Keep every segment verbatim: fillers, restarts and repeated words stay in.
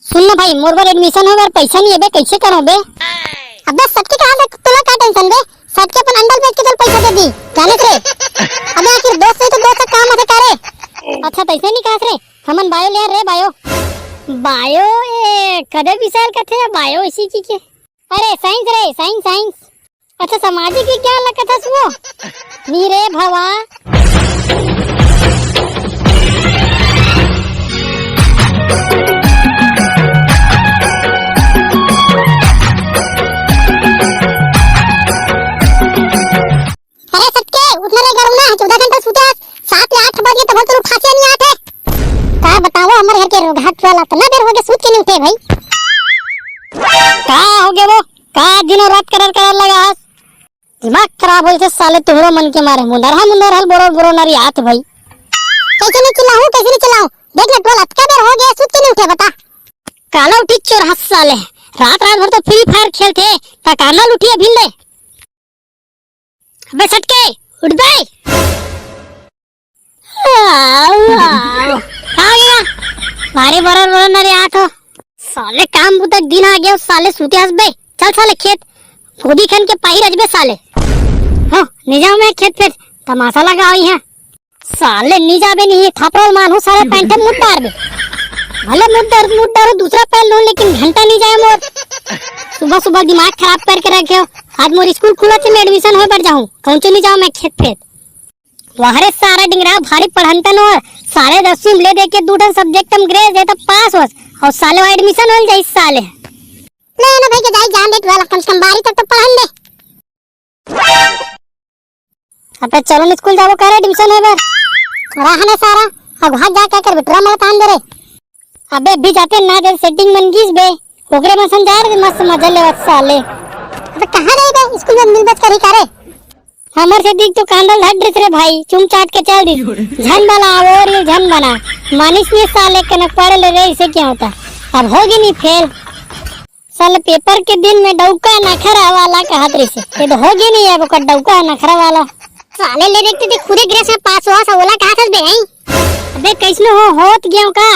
सुन ना भाई, मोर बर एडमिशन होय बर पइसा नइ हे बे, कइसे करंव बे? अबे सटके, कहाँ से तोला का टेंशन बे? सटके अपन अंडा ल बेच के तोला पइसा दे दी, जाने से। अबे आखिर दोस्त हे तो दोस्त का काम आथे का रे? अच्छा तइसे नइ कहस रे, हमन बायो लेहन रे, बायो। बायो, ए, कदे विशाल कथे बायो इसी की के? अरे साइंस रे, साइंस, साइंस। अच्छा, सामाजिक विज्ञान ला कथस वो? नी रे भवा। अरे सटके, उठ ना रे गरुना, चौदह घंटा सूते हस, सात ले आठ बज गे, तभो तोर उठासिया नइ आत हे। का बतावंव, हमर घर के रोगहा टुरा ला अतना बेर होगे, सूत के नइ उठे भाई। का होगे वो? का दिनों रात करर करर लगा हस? दिमाग खराब होइस साले तुँहरो मन के मारे। मुंदरहा मुंदरहा ल बोरो बोरो नरियात भाई। कइसे नइ चिल्लाहूँ, कइसे नइ चिल्लाहूँ? देख ना टुरा ला अतका बेर होगे, सूत के नइ उठे, बता। काला उठी चोरहा साले, रात रात भर तो Free Fire खेलथे, त काला उठी अभी ले। अबे सटके, उठ बे। आओ, आओ। का हो गया? भारी बरर बरर नरियात हो। साले काम बुता के दिन आगे, साले सूते हस बे। चल साले खेत। गोदी खन के पाही रजबे साले। हो, नइ जावंव मैं खेत फेर। तमाशा लगावत हे। साले नइ जाबे नहीं, थपरा ल मारहूँ साले पैंट में मुड़ डारबे। भले मुड़ डार, मुड़ डारहूँ दूसरा पहन लूँ, लेकिन घंटा नइ जाय मोर। सुबह सुबह दिमाग खराब करके रखे हो। आज मोर स्कूल खुलत हे, मैं एडमिशन होय बर जाहूँ। कहूँचो नइ जावंव मैं खेत फेर। वाह रे सारा डिंगरा, भारी पढ़ंतन हो। साले दसवीं में ले दे के दू ठन सब्जेक्ट में ग्रेस दे त पास होस। अउ साले वो एडमिशन होय जाही साले। ले ना भाई के दाई जान दे टुरा ला, कम से कम बारहवीं तक तो पढ़न दे। अबे चलो ना स्कूल जाबो करे एडमिशन होय बर। रहा ना सारा, अब घर जाके कर बिटरा मला तान दे रे। अबे अभी जाते ना दे सेटिंग बन गीस बे। ओकरे मन समझा रे मस्त मजा लेवत साले। अबे कहाँ जाई बे? स्कूल में मिल बच कर ही करे। हमर से दिख तो कांदल धर दिस रे भाई, चुम चाट के चल दिस। झन बना, वो रील झन बना। मानिस नहीं साले कनक पढ़ ले रे, इसे क्या होता? अब होगे नहीं फेल। साले पेपर के दिन में डौका नखरा वाला कहत रहिसे। ये तो होगे नहीं अब ओकर डौका नखरा वाला। साले ले देखते थे खुदे ग्रेस में पास हुआ सा ओला कहत हस बे, हैं? अबे कैसनो हो, होत गेंव का?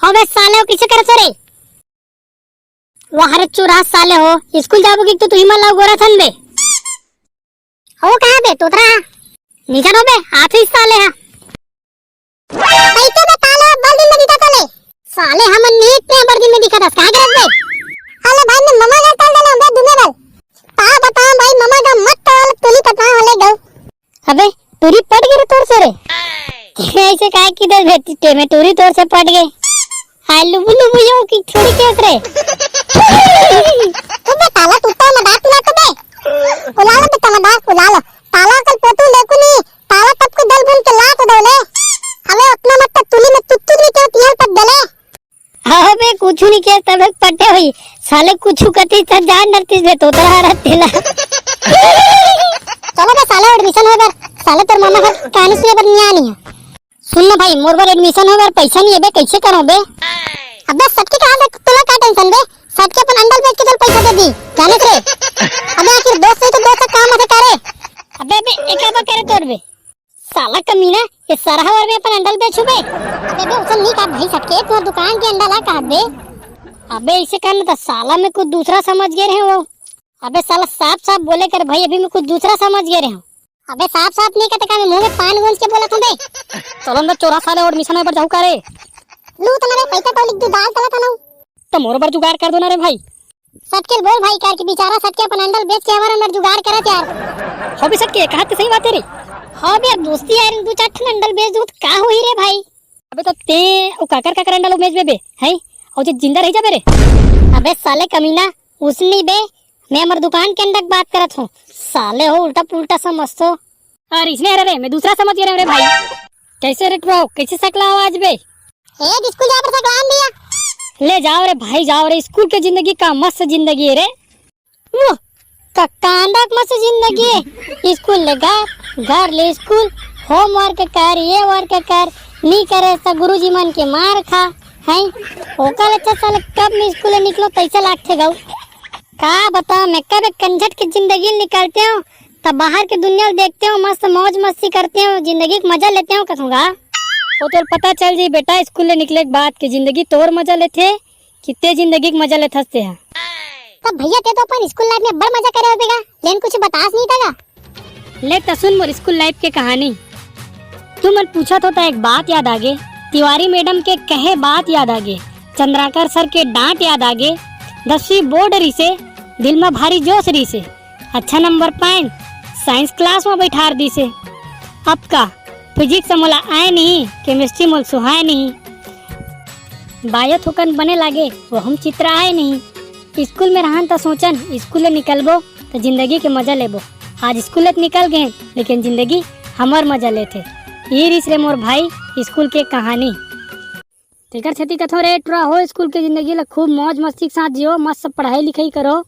हो बे साले, वो किसे करत रे? वाह रे चोरहा साले हो, स्कूल जाबो कि तो तुही मन ला गोरत हन बे। हो कहाँ बे तोतरा? निकल हो बे, आत ही साले हा। भाई तो बे तालो बड़ दिन में दिखा साले। साले हमन नीत ने बड़ दिन में दिखा दस, कहाँ गए बे? अले भाई मैं ममा घर तल डाले बे दुने बल। का बताऊं भाई, ममा का मत तल तुली पता हले गऊ। अबे टूरी पट गे रे तोर से रे। ऐसे काय किदस बे, टेमे टूरी तोर से पट गे। हाय लुबु लुबु यो की थोड़ी केस रे। तू बे ताला टूटा मदार तुला तो बे। उलालो बे ताला मदार उलालो। ताला कल पोतू लेकू नी। ताला तब को दल बुन के लात दो ले। अबे उतना मत तुली में तुत्तू नी क्यों तियाल पट दले। हाँ बे, कुछु नहीं किया, तब एक पट्टे हुई। साले कुछु कती त जान डरतीस बे, तोतरा रहते ला। चलो बे साले, एडमिशन होय बर। साले तोर मामा घर कहानी सुने बर नहीं आनी है। सुन ना भाई, मोर बर एडमिशन होय बर पैसा नहीं है बे, कैसे करो बे? अबे सटके कहाँ से तोला का टेंशन बे? सटके अपन अंडल बेच के तोला पैसा दे दी, जाने से। अबे आखिर दोस्त नहीं तो दोस्त का काम है करे। अबे बे, एक अब करे तोर बे। साला कमीना, ये सरहा बर में अपन अंडा ल बेचहूं बे। अबे बे, उसन नहीं कहा भाई सटके, तुम्हार दुकान के अंडा ला कहा बे। अबे इसे कहना था साला, मैं कुछ दूसरा समझ गए रहे हो। अबे साला साफ साफ बोले कर भाई, अभी मैं कुछ दूसरा समझ गए रहे हूँ। अबे साफ साफ नहीं कहते का, मैं मुंह में पान गूंज के बोला था बे। चलो अंदर चोरहा साले, एडमिशन में बर जाहू का रे। लू तो ना रे, पैसा तो लिख दू, दाल तला था ना। तो मोर बर जुगाड़ कर दो ना रे भाई। सटके ल बोल भाई, कर के बेचारा सटके अपन अंडल बेच के हमार अंडर जुगाड़ करत यार। हो बे सटके, कहत ते सही बात है रे। हो बे, अब दोस्ती यार, दू चार ठन अंडल बेच दू त का होही रे भाई? अबे तो ते ओ काकर काकर अंडल बेच बे, हैं? और जे जिंदा रह जाबे रे। अबे साले कमीना, उसनी बे, मैं हमर दुकान के अंडा के बात करत हूँ। साले हो उल्टा पुल्टा समझतो। अरे इसने रे, मैं दूसरा समझ गया रे भाई। कैसे रे टुरा, कैसे सकला हो आज बे? ए, स्कूल जाए पर सकलान दिया। ले जाओ रे भाई, जाओ रे, स्कूल के जिंदगी का मस्त जिंदगी है रे। वो का कांदा के मस्त जिंदगी है। स्कूल ले घर, घर ले स्कूल, होमवर्क कर, ये वर्क कर, नी करे त गुरुजी मन के मार खा, हैं? ओकर अच्छा साले कब मैं स्कूल ले निकलो तैसे लागथे गऊ। का बताओ, मैं कब एक कंझट की जिंदगी निकालते हो, तब बाहर की दुनिया देखते हो, मस्त मौज मस्ती करते हो, जिंदगी का मजा लेते हो, कहूँगा। वो तोर पता चल जाई बेटा, स्कूल ले निकले के बाद के जिंदगी तोर मजा लेथे, कितने जिंदगी के मजा लेथस ते हा। तब भैया, ते तो अपन स्कूल लाइफ में बड़ मजा करे होबे गा, लेकिन कुछ बतास नहीं था गा। ले त सुन मोर स्कूल लाइफ के कहानी। तुमन पूछत हो त एक बात याद आगे, तिवारी मैडम के कहे बात याद आगे, चंद्राकर सर के डांट याद आगे, दसवीं बोर्ड रिसे, दिल में भारी जोश रिसे, अच्छा नंबर पाएन, साइंस क्लास में बैठार दिसे। अब का, फिजिक्स मोला आए नहीं, केमिस्ट्री मोल सुहाए नहीं, बायो थोकन बने लागे, वो हम चित्र आए नहीं। स्कूल में रहन त सोचन, स्कूल ले निकलबो त जिंदगी के मजा लेबो। आज स्कूल ले त निकल गए, लेकिन जिंदगी हमर मजा लेथे। ये रिस रे मोर भाई, स्कूल के कहानी। तेकर सेती कथो रे टुरा हो, स्कूल के जिंदगी ला खूब मौज मस्ती के साथ जियो, मस्त पढ़ाई लिखाई करो,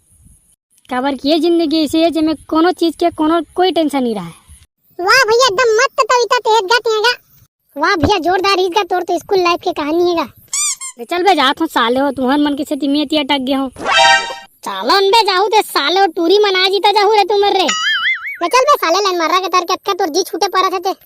काबर कि ये जिंदगी ऐसी है जेमे कोनो चीज के कोनो कोई टेंशन नहीं रहा है। वाह भैया, एकदम मस्त कविता तेज गाते हैं गा। वाह भैया, जोरदार रीत गा, तोर तो स्कूल लाइफ के कहानी है गा। ले चल बे, जात हूँ साले हो, तुहर मन के सेती मैं तिया अटक गया हूँ। चालन बे जाहू ते साले हो, टूरी मना जीता जाहू रे तुमर रे। ले चल बे साले, लाइन मारा के तार के अक्का तोर जी छूटे पड़ा थे ते।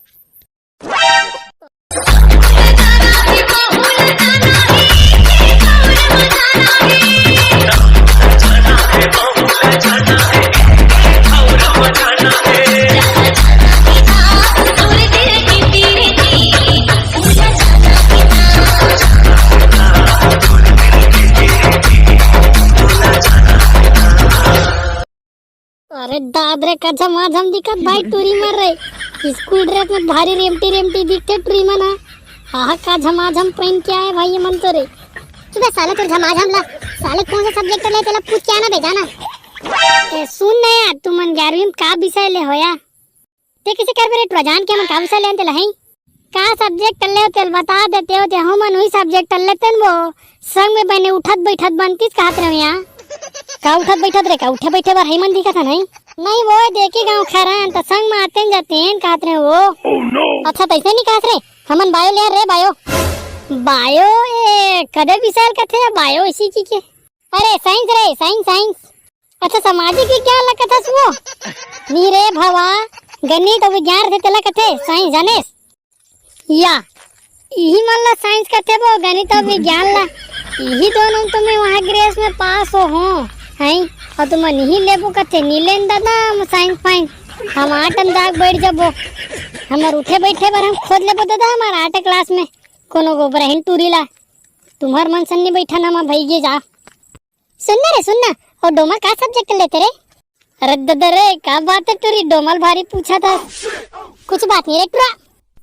अरे दाद रे, का झमाझम दिखत भाई टूरी मन रे। स्कूल ड्रेस में भारी रेमटी रेमटी दिखते टूरी मन हा। हा हा, का झमाझम पहन के आए भाई ये मन तो रे। चुप बे साले, तोर झमाझम ला। साले कौन सा सब्जेक्ट ले, तेला पूछ के आना बे, जाना। ए, सुन ना यार, तुमन ग्यारहवीं में का विषय ले हो या? ते किसे कर बे रे, टुरा जान के हमन का विषय लेन तेला है? का सब्जेक्ट ले तेल बता देते हो, ते हमन वही सब्जेक्ट लेते न वो। संग में बने उठत बैठत बनतीस कहत रहे यहाँ। का उठत बैठत रे, का उठे बैठे बर है मन दिखत है नहीं? नहीं वो देखे गाँव खरन त संग में आते न जाते हैं कहत रहे वो। अच्छा तैसे नहीं कहत रे, हमन बायो ले रे बायो। बायो ए कदे विशाल कथे या बायो इसी की के? अरे साइंस रे, साइंस, साइंस। अच्छा, सामाजिक विज्ञान ला कथस वो? नी रे भवा, गणित अउ विज्ञान रथे तेला कथे साइंस, जानेस? या, इही मन ला साइंस कथे वो, गणित अउ विज्ञान ला। इही दोनों तो मैं वहाँ ग्रेस में पास हो, हो, हैं? अउ तुमन इही लेबो कथे, नी लेन दादा, हम साइंस फाइंस। हम आठ में जाके बैठ जाबो। हमर उठे बैठे बर हम खोद लेबो दादा, हमर आठ क्लास में कोनो गो बरहिन टूरी ला। तुम्हर मन सन नी बैठन, हम भइगे जा। सुन ना रे, सुन ना, अउ डोमा का सब्जेक्ट लेते रे? अरे ददा रे, का बात है टूरी, डोमा ल भारी पूछा था। कुछ बात नहीं रे टुरा।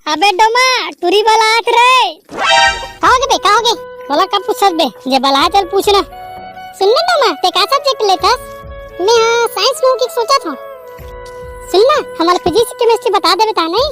अबे डोमा, टूरी बलात रे। का होगे बे, का होगे? बोला का पूछत बे, जे बला चल पूछ ना। सुन ना डोमा, ते का सब्जेक्ट लेथस? मैं हाँ साइंस लूँ की सोचत हूँ। सुन ना, हमर फिजिक्स केमिस्ट्री बता देबे ता नहीं?